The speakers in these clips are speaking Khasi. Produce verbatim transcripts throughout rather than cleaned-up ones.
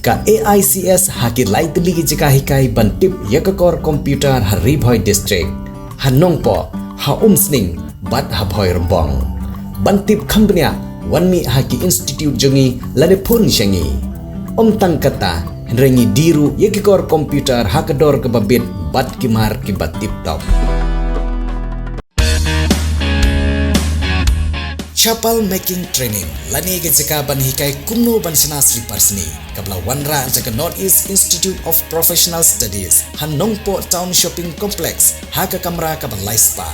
Ka A I C S ha ki lai tylli ki jaka hikai ban tip ïa ka kor computer ha Ri Bhoi District, ha Nongpoh, ha Umsning bad ha Bhoirymbong. Ban tip kham bniah, wan mih ha ki institute jong ngi lane phone sha ngi. Ym tang kata, hynrei ngi die ruh ïa ki kor computer ha ka dor kaba bit bad ki mar kiba tip top. Chapal Making Training lane ka jaka ban hikai kumno ban shna slipar sni, kaba la wanrah da ka North East Institute of Professional Studies ha Nongpoh Town Shopping Complex ha ka kamra kaba lai spah.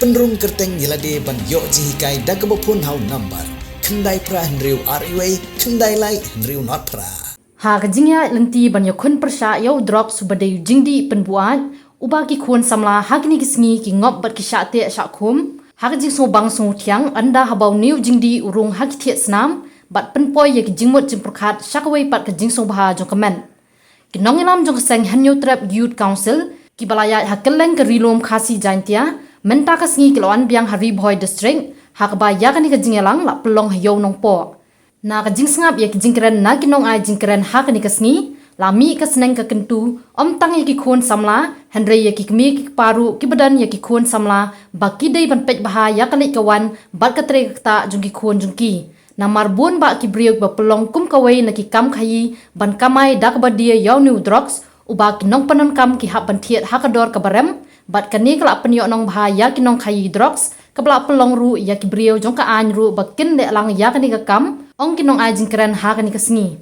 Pynrung kyrteng ïa lade ban ïoh jinghikai da kaba phone ha u number khyndai phra hynriew ar wei khyndai lai hynriew nod phra. Ha ka jingïaid lynti ban ïakhun pyrshah ïa u drugs uba dei u jingdih pynbuaid, uba ki khun samla ha kine ki sngi ki ngop bad ki shah teh shah khum ha ka jingsngewbang sngewthiang, ynda haba une u jingdih u rung ha ki thied snam bad pynpoi ïa ki jingmut jingpyrkhat sha kawei pat ka jingsngewbha jong ka met. Ki nongïalam jong ka seng Hynñiewtrep Youth Council, kiba la ïaid ha kylleng ka Ri Lum Khasi Jaintia, mynta ka sngi ki la wan biang ha Ri Bhoi District, ha kaba ïa kane ka jingïalang la pynlong ha Ïew Nongpoh. Na ka jingsngap ïa ki jingkren na ki nongai jingkren ha kane ka sngi, la mih ka sneng ka kyntu, ym tang ïa ki khun samla, hynrei ïa ki kmie ki kpa ruh kiba don ïa ki khun samla, ba ki dei ban peit bha ïa ka leit ka wan bad ka trei ka ktah jong ki khun jong ki. Namar bun bah ki briew kiba pynlong kum kawei na ki kam khaïi ban kamai da kaba die ïa une u drugs, uba ki nongpyndonkam ki hap ban thied ha ka dor kaba rem, bad kane ka la pynïohnong bha ïa ki nongkhaïi drugs, kaba la pynlong ruh ïa ki briew jong ka aiñ ruh ba kin leh lang ïa kane ka kam, ong ki nongai jingkren ha kane ka sngi.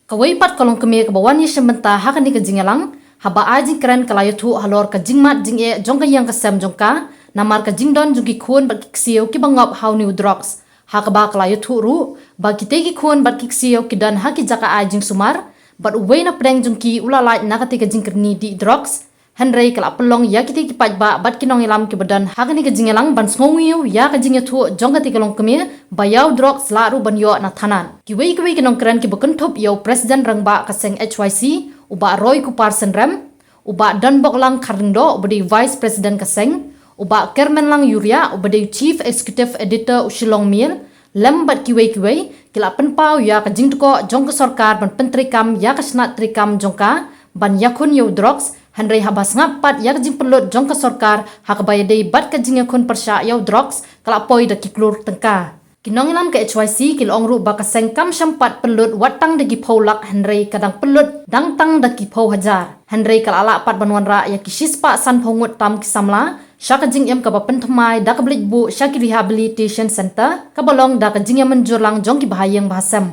Kawei pat ka longkmie kaba wan ïashim bynta ha kane ka jingïalang, haba ai jingkren ka la ïathuh halor ka jingmad jingeh jong ka ïing ka sem jong ka, namar ka jingdon jong ki khun bad ki ksiew kiba ngop ha une u drugs. Ha kaba ka la ïathuh ruh, ba kitei ki khun bad ki ksiew ki don ha ki jaka ai jingsumar, bad uwei na pdeng jong ki u la lait na katei ka jingkyrni dih drugs, hynrei ka la pynlong ïa kitei ki paidbah bad ki nongïalam kiba don ha kane ka jingïalang ban sngewñiew ïa ka jingïathuh jong katei ka longkmie, ba ïa u drugs lah ruh ban ïoh na thanat. Kiwei kiwei ki nongkren kiba kynthup ïa u President Rangbah ka seng H Y C, u Bah Roy Kupar Synrem, u Bah Donboklang Kharlyngdoh uba dei u Vice President ka seng, u Bah Kermenlang Uriah uba dei u Chief Executive Editor u Shillong Mail, lem bad kiwei kiwei, ki la pynpaw ïa ka jingtkoh jong ka sorkar ban pyntreikam ïa ka shnat treikam jong ka ban ïakhun ïa u drugs, hynrei haba sngap pat ïa ka jingpynlut jong ka sorkar ha kaba ïadei bad ka jingïakhun pyrshah ïa u drugs, ka la poi da ki klur tyngka. Ki nongïalam ka H Y C ki la ong ruh ba ka seng kam shym pat pynlut wat tang da ki phew lak, hynrei ka dang pynlut dang tang da ki phew hajar. Hynrei ka la lah pat ban wanrah ïa ki shispah sanphew ngut tam ki samla sha ka jingim kaba pynthymmai da kaba leit buh sha ki rehabilitation centre, kaba long da ka jingïamynjur lang jong ki bahaïing bahasem.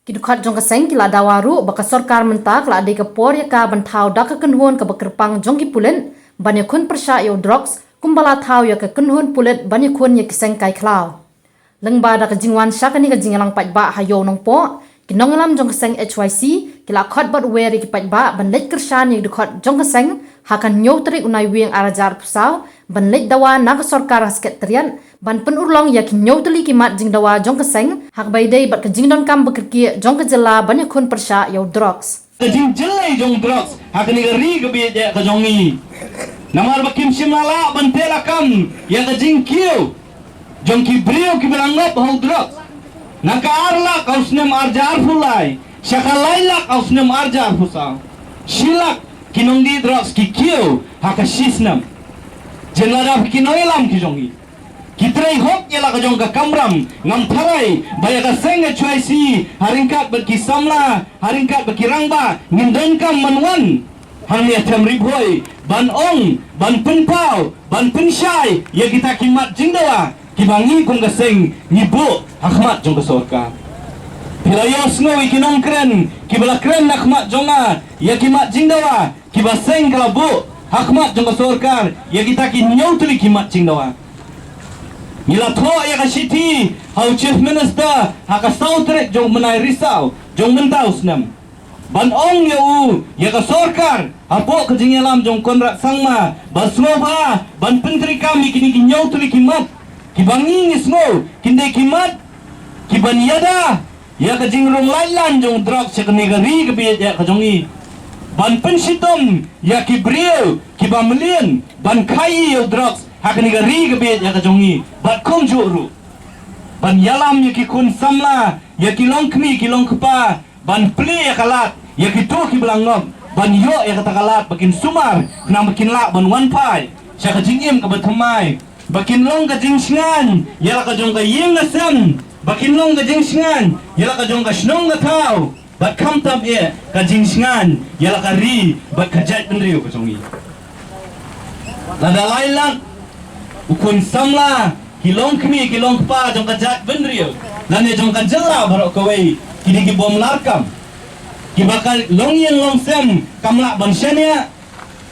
Ki dkhot jong ka seng ki la dawa ruh ba ka sorkar mynta ka la dei ka por ïa ka ban thaw da ka kynhun kaba kyrpang jong ki pulit ban ïakhun pyrshah ïa u drugs, kumba la thaw ïa ka kynhun pulit ban ïakhun ïa ki seng kai khlaw. Lyngba da ka jingwan sha kane ka jingïalang paidbah ha Ïew Nongpoh, ki nongïalam jong ka seng H Y C ki la khot bad wer ïa ki paidbah ban leit kyrshan ïa ki dkhot jong ka seng ha ka hynñiew tarik u Naiwieng ar hajar arphew saw, ban leit dawa na ka sorkar ha Secretariat, ban pynurlong ïa ki hynñiew tylli ki mat jingdawa jong ka seng ha kaba ïadei bad ka jingdonkam ba kyrkieh jong ka jylla ban ïakhun pyrshah ïa u drugs. Ka jingjyllei jong drugs ha kane ka ri ka bieit eh ka jong ngi. Namar ba kim shym la lah ban teh lakam ïa ka jingkiew jong ki briew kiba la ngop ha u drugs. Na ka ar lak ha u snem ar hajar arphew lai sha ka lai lak ha u snem ar hajar arphew saw, shi lak ki nongdih drugs ki kiew ha ka shi snem. Jin lada ki nongïalam ki jong ngi ki trei hok ïa la ka jong ka kamram, ngam tharai ba ïa ka seng H Y C ha ryngkat bad ki samla, ha ryngkat bad ki rangbah ngin donkam ban wan hangne ha Them Ri Bhoi ban ong, ban pynpaw, ban pynshai ïa kita ki mat jingdawa kiba ngi kum ka seng ngi buh ha khmat jong ka sorkar. Phi la ïohsngew ïa ki nongkren kiba la kren na khmat jong nga ïa ki mat jingdawa kiba seng ka la buh ha khmat jong ka sorkar ïa kita ki hynñiew tylli ki mat jingdawa. Ngi la thoh ïa ka shithi ha u Chief Minister ha ka saw tarik jong u bnai Risaw jong mynta u snem, ban ong ïa u, ïa ka sorkar hapoh ka jingïalam jong Conrad Sangma, ba sngewbha ban pyntreikam ïa kine ki hynñiew tylli ki mat kiba ngi ngi sngew kin dei ki mat kiban ïada ïa ka jingrung laitlan jong drugs sha kane ka ri ka bieit eh ka jong ngi. Ban pynshitom ïa ki briew kiba mlien ban khaïi ïa u drugs ha kane ka ri ka bieit eh ka jong ngi. Bad kumjuh ruh ban ïalam ïa ki khun samla, ïa ki longkmie ki longkpa ban plie ïa ka lad ïa kito kiba la ngop ban ïoh ïa kata ka lad ba kin sumar, khnang ba kin lah ban wan phai sha ka jingim kaba thymmai, ba kin long ka jingshngaiñ ïa la ka jong ka ïing ka sem, ba kin long ka jingshngaiñ ïa la ka jong ka shnong ka thaw, bad khamtam eh ka jingshngaiñ ïa la ka ri bad ka jaitbynriew ka jong ngi. Lada lai lak u khun samla, ki longkmie ki longkpa jong ka jaitbynriew lane jong ka jylla baroh kawei ki dei ki bym lah kam, kiba ka longïing longsem kam lah ban shaniah,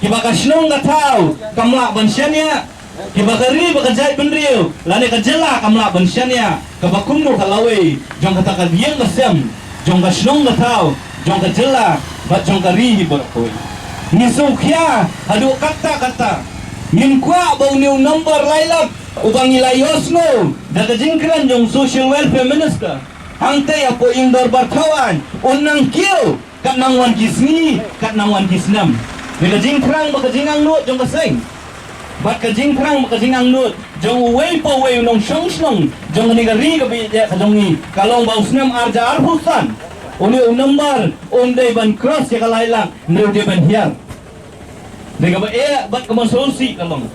kiba ka shnong ka thaw kam lah ban shaniah, kiba ka ri bad ka jaitbynriew lane ka jylla kam lah ban shaniah, kaba kumno ka lawei jong kata ka ïing ka sem, jong ka shnong ka thaw, jong ka jylla bad jong ka ri hi baroh kawei. Ngi sngewkhia haduh katta katta. Ngim kwah ba une u number lai lak uba ngi la ïohsngew da ka jingkren jong Social Welfare Minister hangtei hapoh ïing dorbar thaw aiñ un nang kiew kat nang wan ki sngi, kat nang wan ki snem. Ïa ka jingthrang bad ka jingangnud jong ka seng bad ka jingthrang bad ka jingangnud jong uwei pa uwei u nongshong shnong jong kane ka ri kaba ïeit ka jong ngi ka long ba u snem arhajar arphew san une u number um dei ban cross ïa ka lai lak, hynrei u dei ban hiar. Dei kaba eh bad kaba sngewsih ka long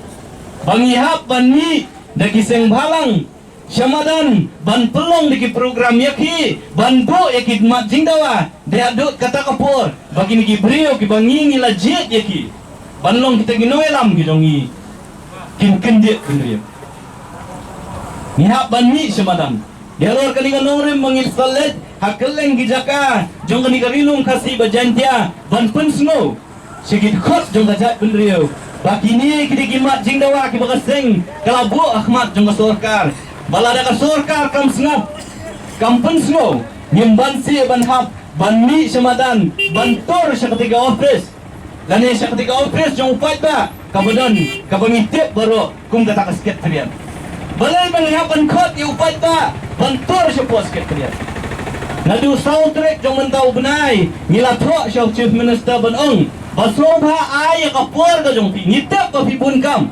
ba ngi hap ban mih da ki seng bhalang sha madan ban pynlong da ki program ïa ki, ban buh ïa ki mat jingdawa. Dei haduh kata ka por ba kine ki briew kiba ngi ngi la jied ïa ki ban long kita ki nongïalam ki jong ngi kin kyndit bynriew. Ngi hap ban mih sha madan. Dei halor kane ka nongrim ba ngi sa leit ha kylleng ki jaka jong kane ka Ri Lum Khasi bad Jaiñtia ban pynsngew sha ki dkhot jong ka jaitbynriew ba kine ki dei ki mat jingdawa kiba ka seng ka la buh ha khmat jong ka sorkar. Ba lada ka sorkar kam sngap, kam pynsngew, ngim banse ban hap ban mih sha madan ban tur sha kata ka office lane sha kata ka office jong u paidbah kaba don, kaba ngi tip baroh kum kata ka Secretariat. Balei ba ngi hap ban khot ïa u paidbah ban tur shapoh Secretariat? Naduh saw tarik jong mynta u bnai ngi la thoh sha u Chief Minister ban ong ba sngewbha ai ïa ka por ka jong phi, ngi tip ba phi bun kam.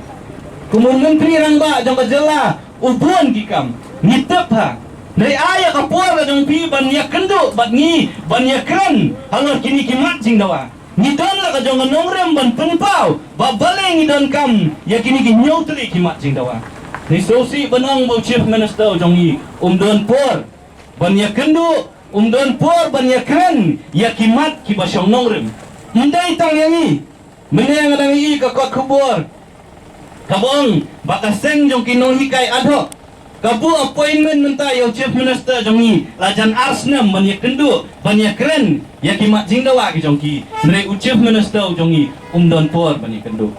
Kum u Myntri Rangbah jong ka jylla u bun ki kam, ngi tip ha. Hynrei ai ïa ka por ka jong phi ban ïakynduh bad ngi, ban ïakren halor kine ki mat jingdawa. Ngi don la ka jong ka nongrim ban pynpaw ba balei ngi donkam ïa kine ki hynñiew tylli ki mat jingdawa. Ngi sngewsih ban ong ba u Chief Minister u jong ngi um don por ban ïakynduh, um don por ban ïakren ïa ki mat kiba shong nongrim. Ym dei tang ïa ngi. Mynne nga dang ïohi ka kot khubor kaba ong ba ka seng jong ki nonghikai ad hoc ka buh appointment mynta ïa u Chief Minister jong ngi la jan ar snem ban ïakynduh, ban ïakren ïa ki mat jingdawa ki jong ki. Hynrei u Chief Minister u jong ngi um don por ban ïakynduh.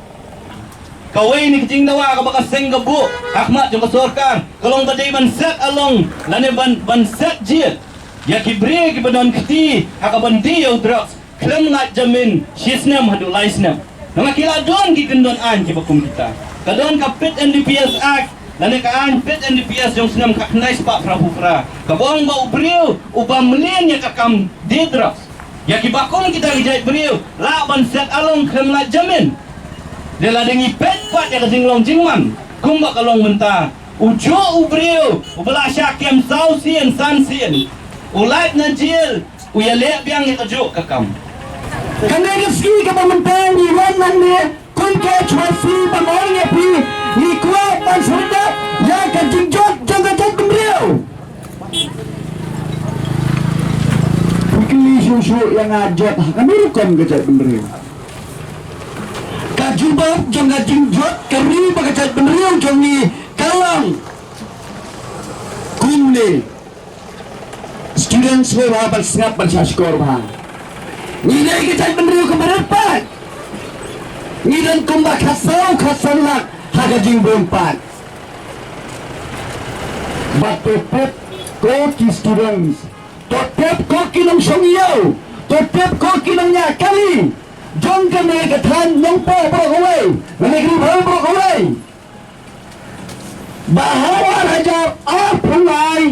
Kawei na ki jingdawa kaba ka seng ka buh ha khmat jong ka sorkar ka long ba dei ban set along lane ban, ban set jied ïa ki briew kiba don kti ha ka ban die ïa u drugs khlem lait jamin shi snem haduh lai snem. Namar ki la don ki kyndon aiñ kiba kum kita. Ka don ka Fit and the P S Act lane ka aiñ Fit and the P S jong snem khatkhyndai spah phra phew phra kaba ong ba u briew uba mlien ïa ka kam die drugs, ïa kiba kum kita ki jait briew lah ban set along khlem lait jamin. Lada ngi peit pat ïa ka jinglong jingman kumba ka long mynta, u juh u briew uba la shah kem saw sien san sien, u lait na jel, u ïaleh biang ïa kajuh ka kam. Kane ka sngi kaba mynta ngi wan nangne kum ka H Y C ban ong ïa phi, ngi kwah ban sngewthuh ïa ka jingjot jong ka jaitbynriew. Phi kylli shuh shuh ïa nga jot ha kane rukom ka jaitbynriew. Ka jubab jong ka jingjot ka ri bad ka jaitbynriew jong ngi ka long kumne. Students, sngewbha ban sngap ban shahshkor bha. Ngi dei ka jaitbynriew kaba rit paid. Ngi don kumba khatsaw khatsan lak ha ka jingbun paid. Bad to tip ko ki students, to tip ko ki nongshong ïew, to tip ko ki nongñiah kali jong kane ka thaiñ Nongpoh baroh kawei, kane ka ri Bhoi baroh kawei. Ba ha u ar hajar arphew lai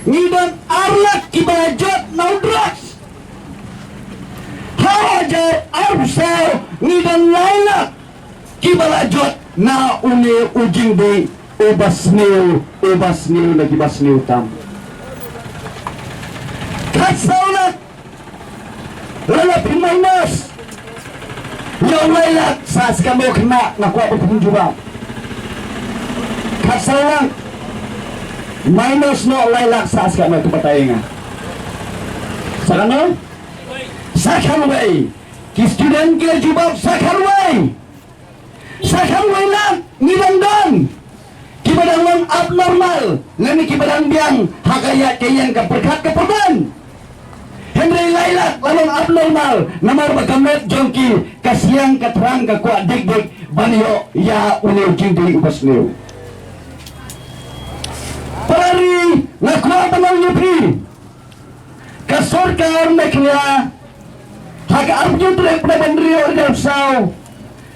ngi don ar lak kiba la jot na u drugs. Ha u ar hajar arphew saw ngi don lai lak kiba la jot na une u jingdih uba sniew, uba sniew na kiba sniew tam. Khatsaw lak Lada phi minus ïa u lai lak sa skem u khynnah, nga kwah ba phin jubab. Khatsaw lak minus noh lai lak sa skem u, to batai nga. Sa kano? Sa khatwei. Ki student ki la jubab sa khatwei. Sa khatwei lak ngi dang don kiba dang long abnormal lane kiba dang biang ha ka ïaid ka ïeng ka pyrkhat ka pyrban. Hynrei lai lak la long abnormal namar ba ka met jong ki ka siang ka thrang ka kwah dik dik ban ïoh ïa une u jingdih uba sniew. Para ri, nga kwah ban ong ïa phi, ka sorkar Meghalaya ha ka arphew tarik bnai ba hynriew arphew saw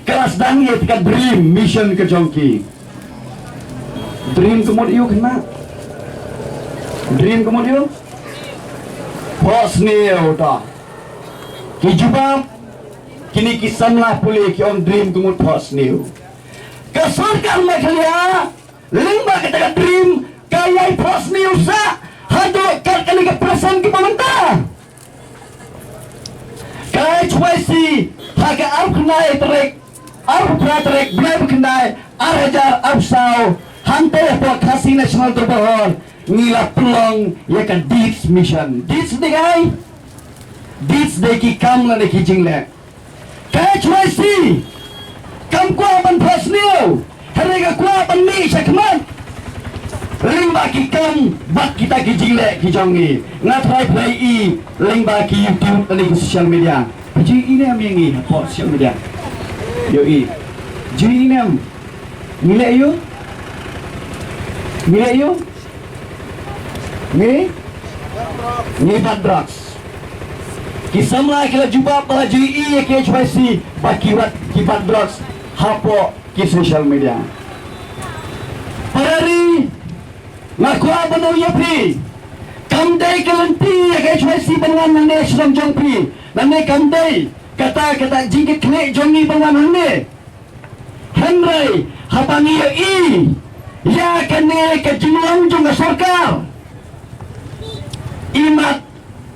ka la sdang ïa ka dream mission ka jong ki. Dream ka mut aiu khynnah? Dream ka mut aiu? Phohsniew. Ta ki jubab, kine ki samla pule ki ong dream ka mut phohsniew. Ka sorkar Meghalaya lyngba kata ka dream ka ïai phohsniew sah haduh kat kane ka present kaba mynta. Ka H Y C ha ka arphew khyndai tarik, arphew phra tarik bnai ba khyndai, ar hajar arphew saw, hangtei hapoh Khasi National Dorbar Hall ngi la pynlong ïa ka Deeds Mission. Deeds dei kai? Deeds dei ki kam lane ki jingleh. Ka H Y C kam kwah ban phohsniew, hynrei ka kwah ban mih shakhmat lyngba ki kam bad kita ki jingleh ki jong ngi. Nga tharai phi la ïohi lyngba ki YouTube lane ki social media. Phi ju ïohi ne em ïa ngi hapoh social media? Ïohi. Ju ïohi ne em? Ngi leh aiu? Ngi leh aiu? Ngi? Ngi bat drugs. Ki samla ki la jubab ba la ju ïohi ïa ki H Y C ba ki bat, ki bat drugs hapoh ki social media. Para ri, nga kwah ban ong ïa phi, kam dei ka lynti ïa ka H Y C ban wan hangne sha shnong jong phi. Nangne kam dei kata, kata jingkitkhlieh jong ngi ban wan hangne. Hynrei haba ngi ïohi ïa kane ka jinglong jong ka sorkar, imat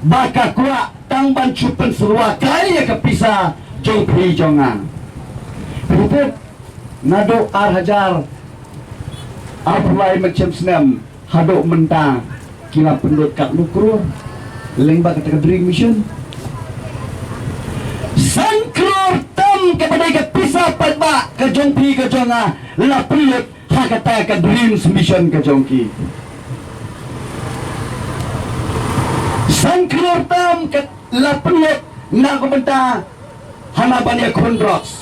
ba ka kwah tang ban shu pynsyrwa kai ïa ka pisa jong phi jong nga. Phi tip, naduh ar hajar arphew lai mynshem snem haduh mynta ki la pynlut katno klur lyngba kata ka drilling machine? San klur tam kaba dei ka pisa paidbah ka jong phi ka jong nga la pynlut ha kata ka drilling machine ka jong ki. San klur tam ka la pynlut na ka bynta hana ban ïakhun drugs.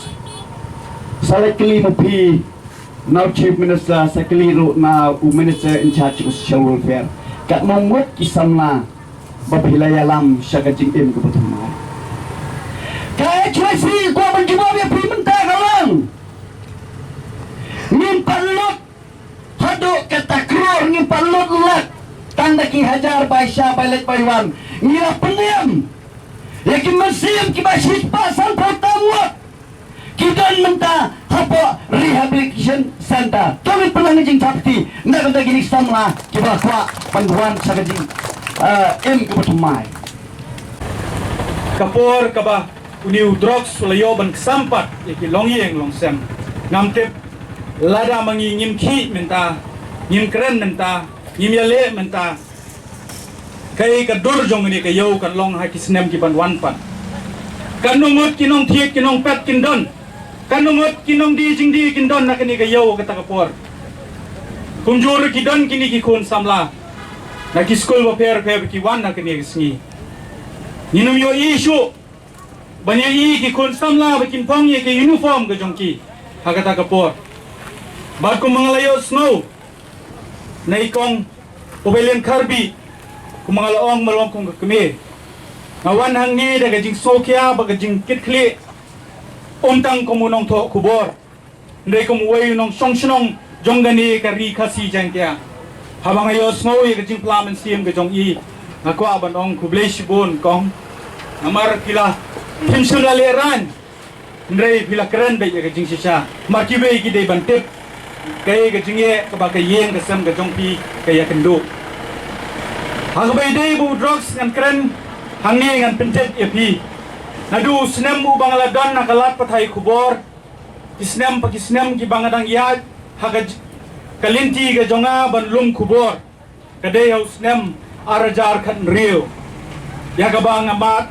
Sa leit kylli ma phi na u Chief Minister, sa kylli ruh na u Minister in charge of Social Welfare. Katno ngut ki samla ba phi la ïalam sha ka jingim kaba thymmai? Ka H Y C kwah ban jubab ïa phi mynta ka long, ngim pat lut haduh kata klur, ngim pat lut lak, tang da ki hajar bai sha bai leit bai wan. Ngi la pynïam ïa ki mynsiem kiba shispah sanphew tam ngut ki don mynta hapoh rehabilitation center. To ngin pynlong ka jingthap kti na ka bynta kine ki samla kiba kwah ban wan sha ka jing, eh, im kaba thymmai. Ka por kaba une u drugs u la ïoh ban ksam pat ïa ki longïing longsem, ngam tip lada ma ngi ngim khih mynta, ngim kren mynta, ngim ïaleh mynta, kaei ka dur jong kane ka ïew kan long ha ki snem ki ban wan pat? Katno ngut ki nongthied ki nongpet kin don? Katno ngut ki nongdie jingdie kin don na kane ka ïew kata ka por? Kumjuh ruh ki don kine ki khun samla na ki skul bapher bapher ba ki wan ha kane ka sngi. Ngin ym ïohi shuh ban ïohi ki khun samla ba kin phong ïa ki uniform ka jong ki ha kata ka por. Bad kumba nga la ïohsngew na i kong u Bailen Kharbih, kumba nga la ong, ma long kum ka kmie, nga wan hangne da ka jingsngewkhia bad ka jingkitkhlieh, ym tang kum u nongthoh khubor, hynrei kum uwei u nongshong shnong jong kane ka ri Khasi Jaiñtia. Haba nga ïohsngew ïa ka jingphla mynsiem ka jong i, nga kwah ban ong khublei shibun kong. Namar phi la, phim shym la lehraiñ, hynrei phi la kren beit ïa ka jingshisha. Namar kiwei ki dei ban tip kaei ka jingeh kaba ka ïing ka sem ka jong phi ka ïakynduh. Ha kaba ïadei bad u drugs ngan kren hangne, ngan pyntip ïa phi. Naduh u snem uba nga la don ha ka lad pathai khubor, ki snem pa ki snem kiba nga dang ïaid ha ka j-, ka lynti ka jong nga ban lum khubor, ka dei ha u snem ar hajar khathynriew, ïa kaba nga mad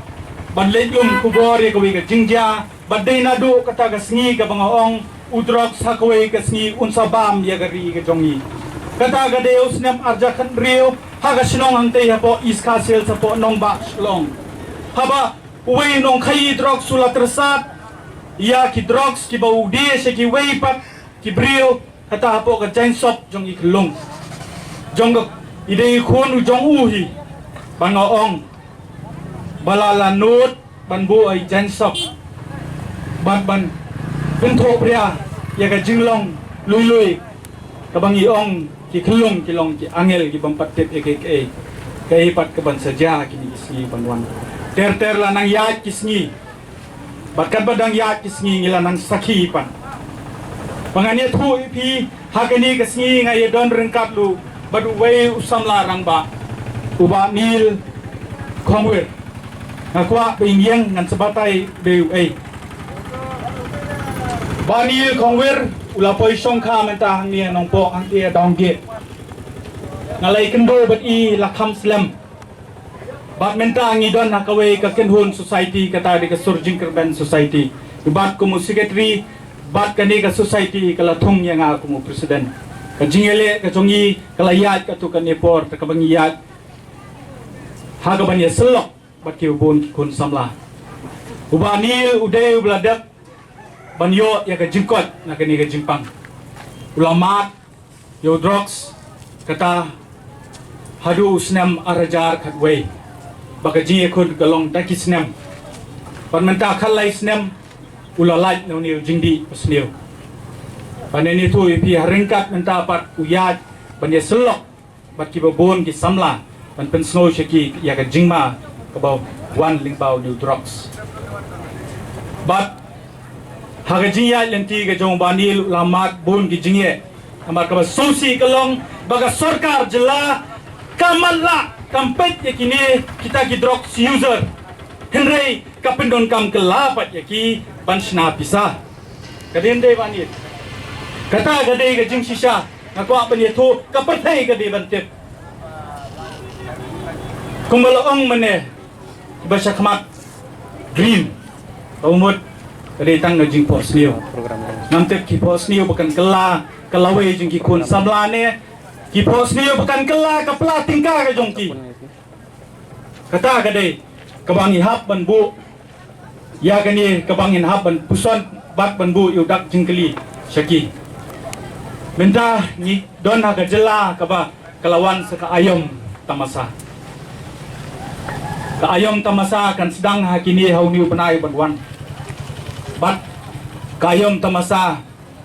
ban leit lum khubor ïa kawei ka jingjia, bad dei naduh kata ka sngi kaba nga ong u drugs ha kawei ka sngi un sa bam ïa ka ri ka jong ngi. Kata ka dei ha u snem ar hajar khathynriew, ha ka shnong hangtei hapoh East Khasi Hills, hapoh Nongbah Shillong, haba uwei u nongkhaïi drugs u la tyrsad ïa ki drugs kiba u die sha kiwei pat ki briew, kata hapoh ka jaiñsop jong i khyllung jong ka, i dei i khun u jong u hi, ba nga ong ba la la nud ban buh ïa i jaiñsop bad ban pynthohbria ïa ka jinglong lui lui, kaba ngi ong ki khyllung ki long ki angel ki bym pat tip ïa kaei kaei, kaei pat kaban sa jia kine ki sngi ban wan. Ter ter la nang ïaid ki sngi, bad katba dang ïaid ki sngi ngi la nang sakhi pat. Ba ngan ïathuh ïa phi, ha kane ka sngi nga ïadon ryngkat ruh bad uwei u samla rangbah, u Bah Neil Khongwir. Nga kwah ba in ïeng ngan sa batai beit uei. Bah Neil Khongwir u la poi shongkha mynta hangne ha Nongpoh, hangne ha Downgate. Nga la ïakynduh bad i la kham slem. Bad mynta ngi don ha kawei ka kynhun society, kata dei ka Sur Jingkyrmen Society. Bad kum u secretary, bad kane ka society ka la thung ïa nga kum u president. Ka jingïaleh ka jong ngi ka la ïaid katto katne por, te kaba ngi ïaid ha kaban ïasyllok bad kiba bun ki khun samla. U Bah Neil u dei uba la dep ban ïoh ïa ka jingkoit na kane ka jingpang. U la mad ïa u drugs kata haduh u snem ar hajar khatwei, ba ka jingïakhun ka long da ki snem. Bad mynta khatlai snem u la lait na une u jingdih basniew. Bad ngan ïathuh ïa phi, ha ryngkat mynta pat u ïaid ban ïasyllok bad kiba bun ki samla ban pynsngew sha ki ïa ka jingma kaba wan lyngba une u drugs. Bad ha ka jingïaid lynti ka jong u Bah Neil u la mad bun ki jingeh. Namar kaba sngewsih ka long ba ka sorkar jylla kam matlah, kam peit ïa kine kita ki drugs user. Hynrei ka pyndonkam kylla pat ïa ki ban shna pisa. Ka dei ym dei Bah Neil? Kata ka dei ka jingshisha. Nga kwah ban ïathuh, ka pyrthei ka dei ban tip. Kumba la ong mynne, kiba shakhmat dream, ka mut ka dei tang ka jingphohsniew. Ngam tip ki phohsniew ba kan kylla ka lawei jong ki khun samla ne ki phohsniew ba kan kylla ka pla tyngka ka jong ki. Kata ka dei kaba ngi hap ban buh ïa kane, kaba ngin hap ban puson bad ban buh ïa u dak jingkylli sha ki. Mynta ngi don ha ka jylla kaba ka la wan sa ka aïom tamasa. Ka aïom tamasa kan sdang ha kine ha une u bnai ban wan. Bad ka aïom tamasa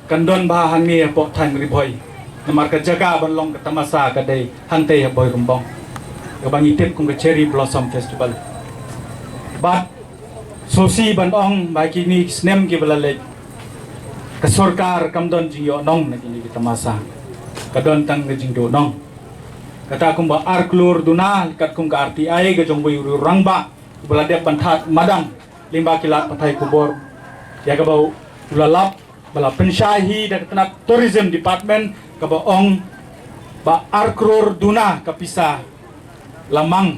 kan don bha hangne hapoh thaiñ Ri Bhoi. Namar ka jaka ban long ka tamasa ka dei hangtei ha Bhoirymbong, kaba ngi tip kum ka Cherry Blossom Festival. Bad sngewsih ban ong ba kine ki snem kiba la leit, ka sorkar kam don jingïohnong na kine ki tamasa. Ka don tang ka jingduhnong. Kata kumba ar klur duna katkum ka R T I ka jong uwei u rangbah uba la dep ban thad madan lyngba ki lad pathai khubor, ïa kaba u la lap ba la pynshai hi da ka tnat Tourism Department, kaba ong ba ar klur duna ka pisa la mang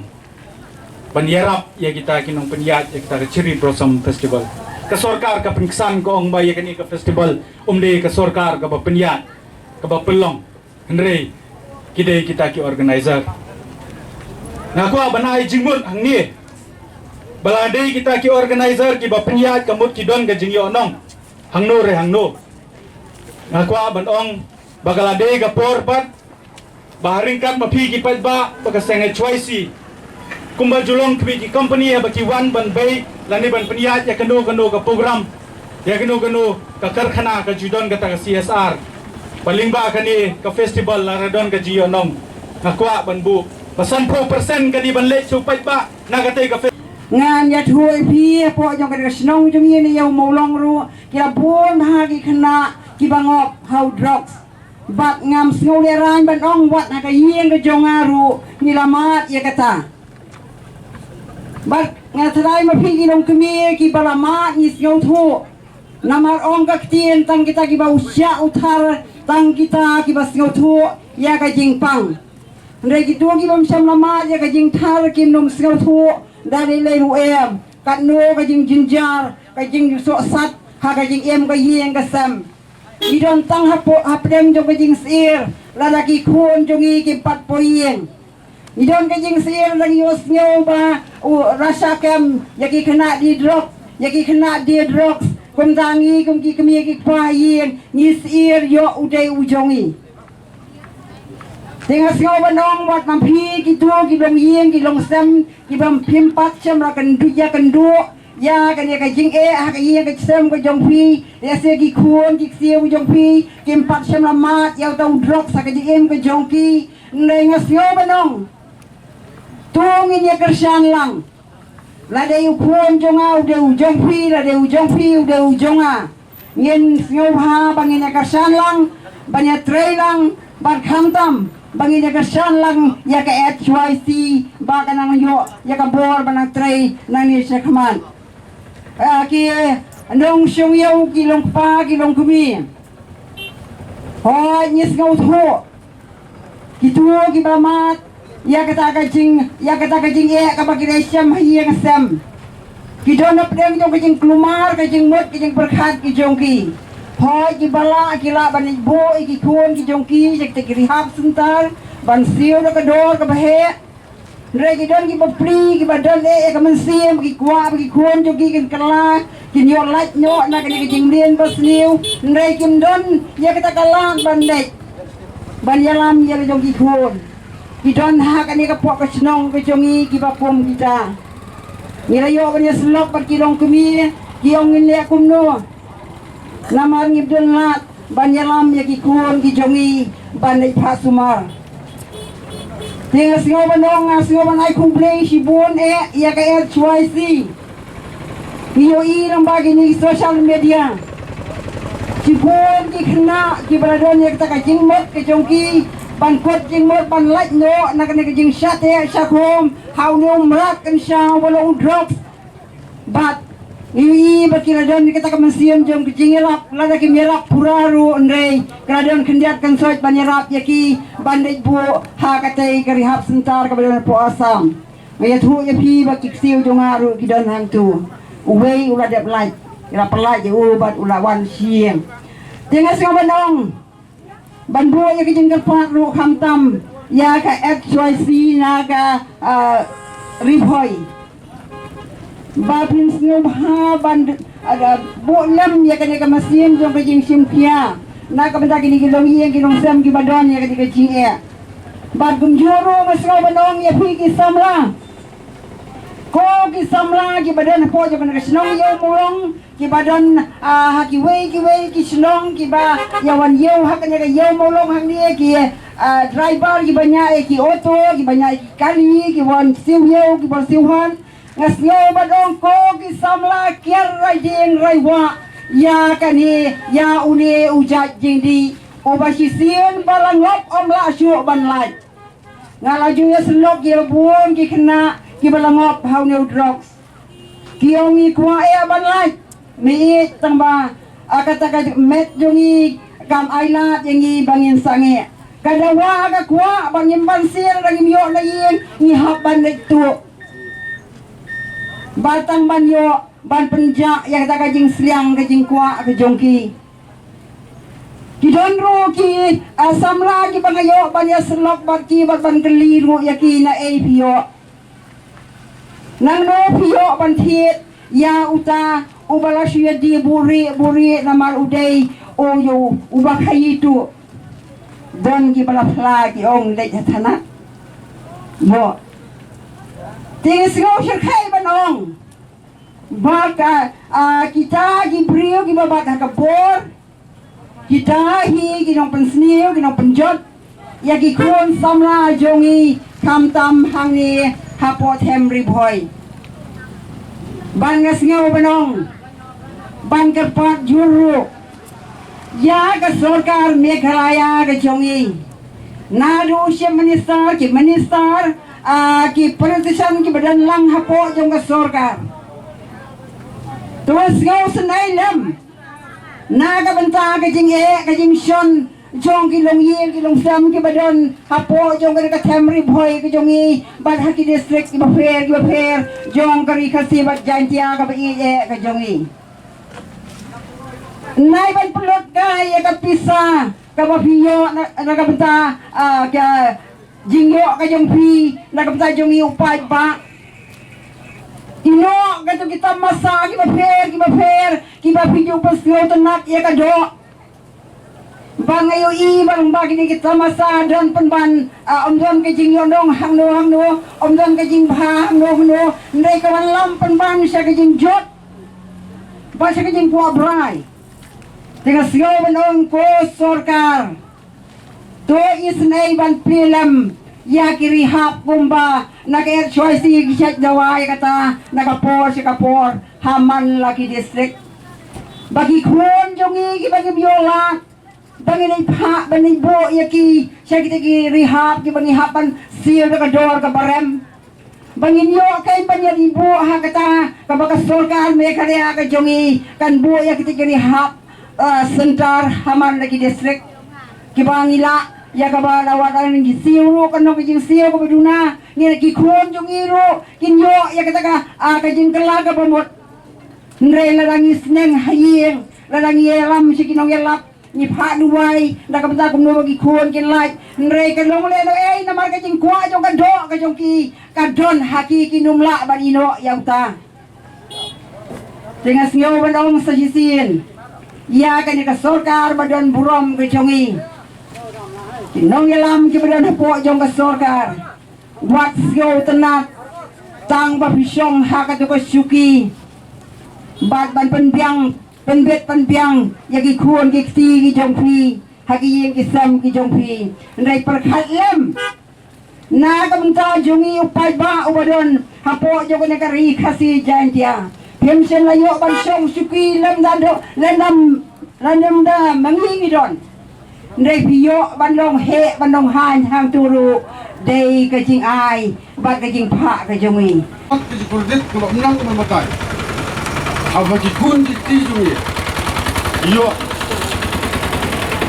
ban ïarap ïa kita ki nongpynïaid ïa kita ka Cherry Blossom Festival. Ka sorkar ka pynksan, ka ong ba ïa kane ka festival ym dei ka sorkar kaba pynïaid, kaba pynlong. Hynrei ki dei kita ki organizer. Nga kwah ban ai jingmut hangne ba la dei kita ki organizer kiba pynïaid, ka mut ki don ka jingïohnong hangno re hangno. Nga kwah ban ong ba ka la dei ka por pat ba ha ryngkat ma phi ki paidbah, ba ka seng H Y C, kumba ju long khmih ki company haba ki wan ban bei lane ban pynïaid ïa kano kano ka program, ïa kano kano ka karkhana, ka ju don kata ka C S R. Ba lyngba kane ka festival lada don ka jingïohnong, nga kwah ban buh ba sanphew percent ka dei ban leit sha u paidbah na katei ka festival. Ngan ïathuh ïa phi, hapoh jong kane ka shnong jong ngi ne ïa u Mawlong ruh ki la bun bha ki khynnah kiba ngop ha u drugs. Bad ngam sngewlehrain ban ong, wat ha ka ïing ka jong nga ruh ngi la mad ïa kata. Bad nga tharai ma phi ki longkmie kiba la mad ngi sngewthuh. Namar ong ka ktien, tang kita kiba u shah u thar, tang kita kiba sngewthuh ïa ka jingpang. Hynrei kito ki bym shym la mad ïa ka jingthar kim nym sngewthuh da lei lei ruh em katno ka jingjynjar, ka jingsohsat ha ka jingim ka ïing ka sem. Ngi don tang hapoh hapdeng jong ka jingsyier, lada ki khun jong ngi kim pat poi ïing. Ngi don ka jingsyier, lada ngi ïohsngew ba u rasha kem ïa ki khynnah die drok, ïa ki khynnah die drugs, kumta ngi kum ki kmie ki kpa ïing ngi syier ïoh u dei u jong ngi. Te nga sngew ban ong wat ma phi kito ki longïing ki longsem, ki bym phim pat shym la kynduh ïa kynduh ïa kane ka jingeh ha ka ïing ka sem ka jong phi, ïa se ki khun ki ksiew jong phi kim pat shym la mad ïa uta u drugs ha ka jingim ka jong ki. Hynrei nga sngew ban ong, to ngin ïa kyrshan lang. La dei u khun jong nga u dei u jong phi, la dei u jong phi u dei u jong nga. Ngin sngewbha ba ngin ïa kyrshan lang, ban ïa trei lang, bad khamtam ba ngin ïa kyrshan lang ïa ka H Y C, ba kan nang ïoh ïa ka bor ban nang trei nangne shakhmat. Ah, ki nongshong ïew, ki longkpa, ki longkmie. Hooid, ngi sngewthuh kito kiba mad ïa kata ka jing, ïa kata ka jingeh kaba ki la shem ha ïing sem. Ki don hapdeng jong ka jingkulmar, ka jingmut, ka jingpyrkhat ki jong ki. Hooid, kiba lah ki lah ban leit buh ïa ki khun ki jong ki sha kita ki rehab center ban siew da ka dor kaba heh. Hynrei ki don kiba plie, kiba don eh ïa ka mynsiem, ki kwah ba ki khun jong ki kin kylla, kin ïoh lait noh na kane ka jingmlien basniew. Hynrei kim don ïa kata ka lad ban leit ban ïalam ïa la jong ki khun. Ki don ha kane ka pok ka shnong ka jong ngi kiba kum kita. Ngi la ïoh ban ïasyllok bad ki longkmie, ki ong ngin leh kumno. Namar ngim don lad ban ïalam ïa ki khun ki jong ngi ban leit phah sumar. Te nga sngew ban ong, nga sngew ban ai khublei shibun eh ïa ka H Y C. Ngi ïohi lyngba kine ki social media, shibun ki khynnah kiba la don ïa kata ka jingmut ka jong ki ban kut jingmut ban lait noh na kane ka jingshah teh shah khum ha une u mrad kynsha uba long u drugs. Bad ngi ïohi ba ki la don ïa kata ka mynsiem jong ka jingïarap, lada kim ïarap pura ruh hynrei ka la don khyndiat khynsoit ban ïarap ïa ki ban leit buh ha katei ka rehab center kaba don hapoh Assam. Nga ïathuh ïa phi ba ki ksiew jong nga ruh ki don hangto. Uwei u la dep lait, ki la pyllait ïa u bad u la wan sha ïing. Te nga sngew ban ong, ban buh ïa ka jingkyrpad ruh khamtam ïa ka H Y C na ka, ah, Ri Bhoi. Ba phin sngewbha ban, ah, buh lem ïa kane ka mynsiem jong ka jingshim khia na ka bynta kine ki longïing ki longsem kiba don ïa kane ka jingeh. Bad kumjuh ruh nga sngew ban ong ïa phi ki samla, ko ki samla kiba don hapoh jong kane ka shnong Ïew Mawlong, kiba don, ah, ha kiwei kiwei ki shnong kiba ïa wan ïew ha kane ka Ïew Mawlong hangne, ki, ah, driver kiba ñiah ïa ki auto, kiba ñiah ïa ki kali, ki wan siew ïew, ki wan siew hon. Nga sngew ban ong ko ki samla kiar rai dieng rai wah ïa kane, ïa une u jait jingdih uba shisien ba la ngop ym lah shuh ban lait. Nga la ju ïasyllok ïa bun ki khynnah kiba la ngop ha une u drugs. Ki ong ngi kwah eh ban lait, mynta tang ba, ah, kata ka met jong ngi kam ailad ïa ngi ba ngin sangeh. Ka dawa ka kwah ba ngim ban sir, ba ngim ïoh na ïing, ngi hap ban leit tuh. Ba tang ban ïoh ban pynjah ïa kata ka jingsliang ka jingkwah ka jong ki. Ki don ruh ki, ah, samla kiba nga ïoh ban ïasyllok bad ki bad ban kylli ruh ïa ki, naei phi ïoh. Nangno phi ïoh ban thied ïa uta uba la shu ïa die buhrieh buhrieh namar u dei u ïoh uba khaïi tuh. Don kiba la phla ki ong leit ha thana. Ïoh. Te nga sngew shyrkhei ban ong ba ka, ah, kita ki briew kiba bat ha ka bor, kita hi ki nongpynsniew, ki nongpynjot ïa ki khun samla jong ngi khamtam hangne hapoh them Ri Bhoi. Bad nga sngew ban ong, ban kyrpad jur ruh ïa ka sorkar Meghalaya ka jong ngi, naduh u Chief Minister, ki minister, ah, ki politician kiba don lang hapoh jong ka sorkar. To sngew sngew lem na ka bynta ka jingeh ka jingshon jong ki longïing ki longsem kiba don hapoh jong ka, ka them Ri Bhoi ka jong i bad ha ki district kiba pher kiba pher jong ka Ri Khasi bad Jaintia kaba ïeit eh ka jong i. Nai ban pynlut ka ïa ka pisa kaba phi ïoh na, na ka bynta, ah, ka jingïoh ka jong phi na ka bynta jong i u paidbah. Ïoh ka jong ki tamasa kiba pher kiba pher kiba phi ju pynsngewtynnat ïa ka doh. Ba nga ïohi ba long ba kine ki tamasa don pynban, ah, ym don ka jingïohnong hangno hangno, ym don ka jingbha hangno hangno, hynrei ka wan lam pynban sha ka jingjot bad sha ka jingkwah brai. Te nga sngew ban ong ko sorkar, to isynei ban plie lem ïa ki rehab kumba na ka H Y C ki shait dawa ïa kata na ka por sha ka por ha man la ki district. Ba ki khun jong i kiba ngim ïoh lad ba ngin ïa phah ban ïa buh ïa ki sha kita ki rehab kiba ngi hap ban siew da ka dor kaba rem. Ba ngin ïoh kein ban ïa buh ha kata kaba ka sorkar Meghalaya ka jong i kan buh ïa kita ki rehab, ah, center ha man la ki district. Kiba ngi lah ïa kaba la wat ngi siew ruh kan long ka jingsiew kaba duna, ngi ki khun jong i ruh kin ïoh ïa kata ka, ah, ka jingkylla kaba mut. Hynrei lada ngi sneng ha ïing, lada ngi ïalam sha ki nongïalap, ngi phah duwai da ka bynta kumno ba ki khun kin lait. Hynrei ka long lehnohei namar ka jingkwah jong ka doh ka jong ki ka don ha ki, kim lah ban ïehnoh ïa uta. Te nga sngew ban ong sa shisien ïa kane ka sorkar ba don burom ka jong i. Ki nongïalam kiba don hapoh jong ka sorkar, wat sngewtynnat tang ba phi shong ha kato ka shuki bad ban pynbiang, pynbit pynbiang ïa ki khun ki kti ki jong phi ha ki ïing ki sem ki jong phi. Hynrei pyrkhat lem na ka bynta jong i u paidbah uba don hapoh jong kane ka Ri Khasi Jaintia. Phim shym la ïoh ban shong shuki lem da doh, lem da, lem da ma ngi ngi don. Hynrei phi ïoh ban long heh ban long haiñ hangto ruh dei ka jingai bad ka jingphah ka jong i. Ka jingkordit kaba mynta kaba mynta haba ki khun ki kti jong i ïoh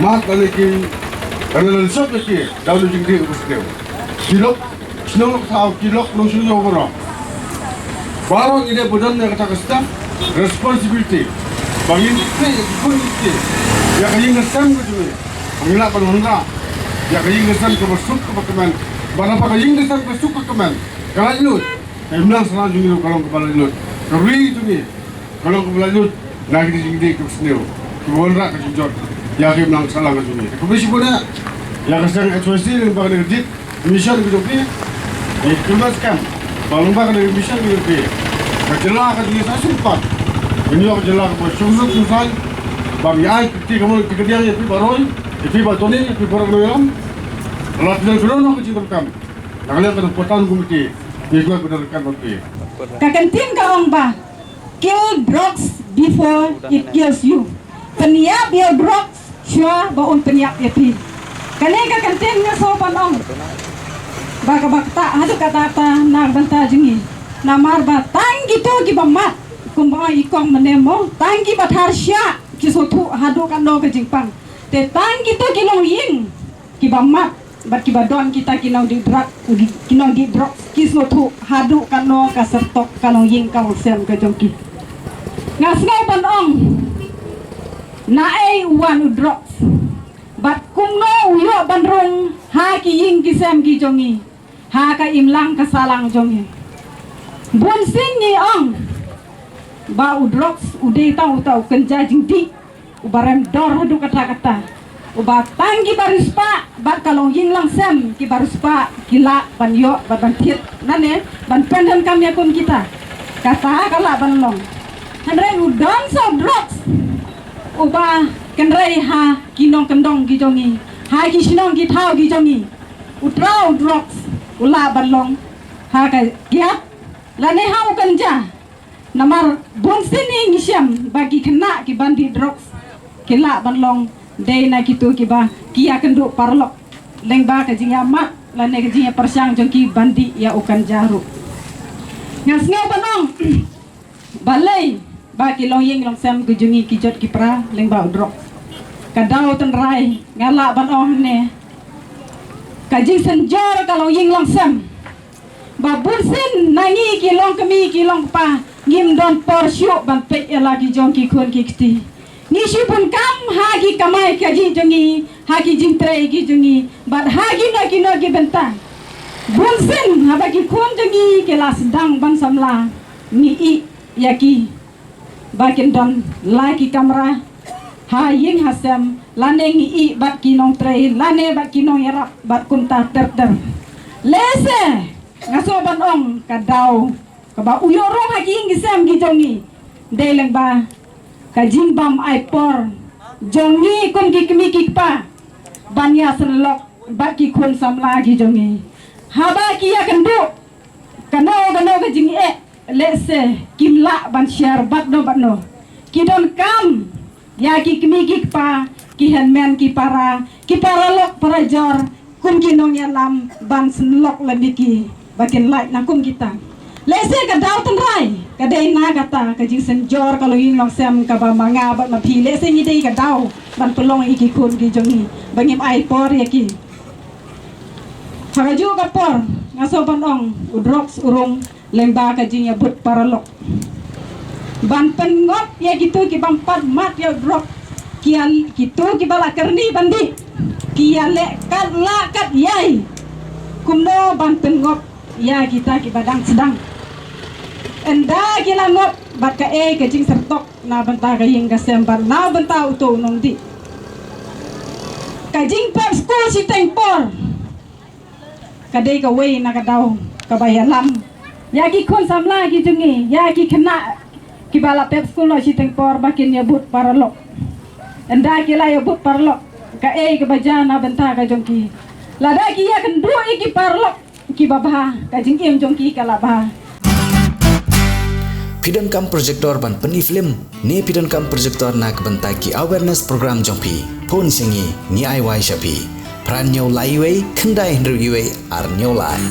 mat lane ki, lane lane sop ïa ki da u jingkti kaba sniew. Ki lok shnong lok thaw, ki lok nongshong shnong baroh. Baroh ngi dei ba don ïa kata ka staff responsibility ba ngin ïa ki khun ki kti ïa ka ïing ka sem ka jong i. Ba ngin lah ban wanrah ïa ka ïing ka sem kaba suk kaba kmen. Ba na ka ïing ka sem ka suk ka kmen, ka laitluid, ka imlang sahlang jong ngi ruh ka long kaba laitluid. Ka ri jong ngi ka long kaba laitluid na kita ki jingdih kiba sniew, kiba wanrah ka jingjot ïa ka imlang sahlang ka jong ngi. Khublei shibun ïa ka seng H Y C lyngba kane ka District Mission ka jong phi. Ngi kyrmen skhem ba lyngba kane ka mission ka jong phi, ka jylla ka jong ngi sa sngewthuh. Ngin ïoh ka jylla kaba sngewsuk sngewsaiñ. Ba ngi ai ka kti kamon ka kadiang ïa phi baroh, ïa phi Bah Tony, ïa phi baroh nongïalam. Lada phi don kano kano ka jingdonkam, nang leh ka dang patan kumne. Ngi kwah ka dang kan kumne. Ka ktien ka ong ba, kill drugs before it kills you. Pynïap ïa u drugs shuwa ba un pynïap ïa phi. Kane ka ktien nga sngewbha ban ong ba kaba ktah haduh katta katta na ka bynta jong ngi. Namar ba tang kito kiba mad, kumba ong i kong mynne mo, tang kiba thar shiah ki sngewthuh haduh katno ka jingpang. Te tang kito ki longïing kiba mad bad kiba don kita ki nongdih drug, ki nongdih drugs ki sngewthuh haduh katno ka syrtok ka longïing ka longsem ka jong ki. Nga sngew ban ong, naei u wan u drugs bad kumno u ïoh ban rung ha ki ïing ki sem ki jong ngi, ha ka imlang ka sahlang jong ngi. Bunsien ngi ong ba u drugs u dei tang uta u kynja jingdih uba rem dor haduh katta katta, uba tang kiba riewspah bad ka longïing longsem kiba riewspah ki lah ban ïoh bad ban thied lane ban pyndonkam ïa kum kita. Kata ka lah ban long. Hynrei u don sa u drugs uba kynrei ha ki nongkyndong ki jong ngi, ha ki shnong ki thaw ki jong ngi. U trai u drugs u lah ban long ha ka kiad lane ha u kynja. Namar bunsien ngi shem ba ki khynnah kiban dih drugs ki lah ban long dei na kito kiba ki ïakynduh paralok lyngba ka jingïamad lane ka jingïapyrshang jong ki ban dih ïa u kynja ruh. Nga sngew ban ong balei ba ki longïing longsem ki jong ngi ki jot ki pra lyngba u drok. Ka daw tynrai nga lah ban ong hangne, ka jingsynjor ka longïing longsem ba bunsien na ngi ki longkmie ki longkpa ngim don por shuh ban peit ïa la ki jong ki khun ki kti. Ngi shu bun kam ha ki kamai kajih jong ngi, ha ki jingtrei ki jong ngi, bad ha kino kino ki bynta. Bunsien haba ki khun jong ngi ki la sdang ban samla, ngi ïeh ïa ki ba kin don la ki kamra ha ïing ha sem, lane ngi ïeh bad ki nongtrei, lane bad ki nongïarap bad kumta ter ter. Lehse nga sngew ban ong ka daw kaba u ïoh rung ha ki ïing ki sem ki jong ngi dei lyngba ka jingbym ai por jong ngi kum ki kmie ki kpa ban ïasynlok bad ki khun samla ki jong ngi. Haba ki ïakynduh kano kano ka jingeh, lehse kim lah ban share bad no bad no. Ki donkam ïa ki kmie ki kpa, ki hynmen ki para, ki paralok parajor, kum ki nongïalam ban synlok lem ïa ki ba kin lait na kum kita. Lehse ka daw tynrai ka dei na kata ka jingsynjor ka longïing longsem kaba ma nga bad ma phi, lehse ngi dei ka daw ban pynlong ïa ki khun ki jong ngi ba ngim ai por ïa ki. Ha kajuh ka por nga sngew ban ong u drugs u rung lyngba ka jingïabud paralok. Ban pynngop ïa kito ki bym pat mad ïa u drok, ki ïa, kito kiba la kyrni ban dih, ki ïaleh katlah katïai kumno ban pynngop ïa kita kiba dang sdang. Ynda ki la ngop bad kaei ka jingsyrtok na bynta ka ïing ka sem bad na bynta uto u nongdih. Ka jingpep skul shiteng por ka dei kawei na ka daw kaba ïalam ïa ki khun samla ki jong ngi, ïa ki khynnah kiba la pep skul noh shiteng por ba kin ïabud paralok. Ynda ki la ïabud paralok, kaei kaba jia na bynta ka jong ki? Lada ki ïakynduh ïa ki paralok kiba bha, ka jingim jong ki ka la bha. Phi donkam projector ban pyni film ne phi donkam projector na ka bynta ki awareness program jong phi? Phone sha ngi, ngi ai wai sha phi. Phra hynñiew lai wei, khyndai hynriew wei, ar hynñiew lai.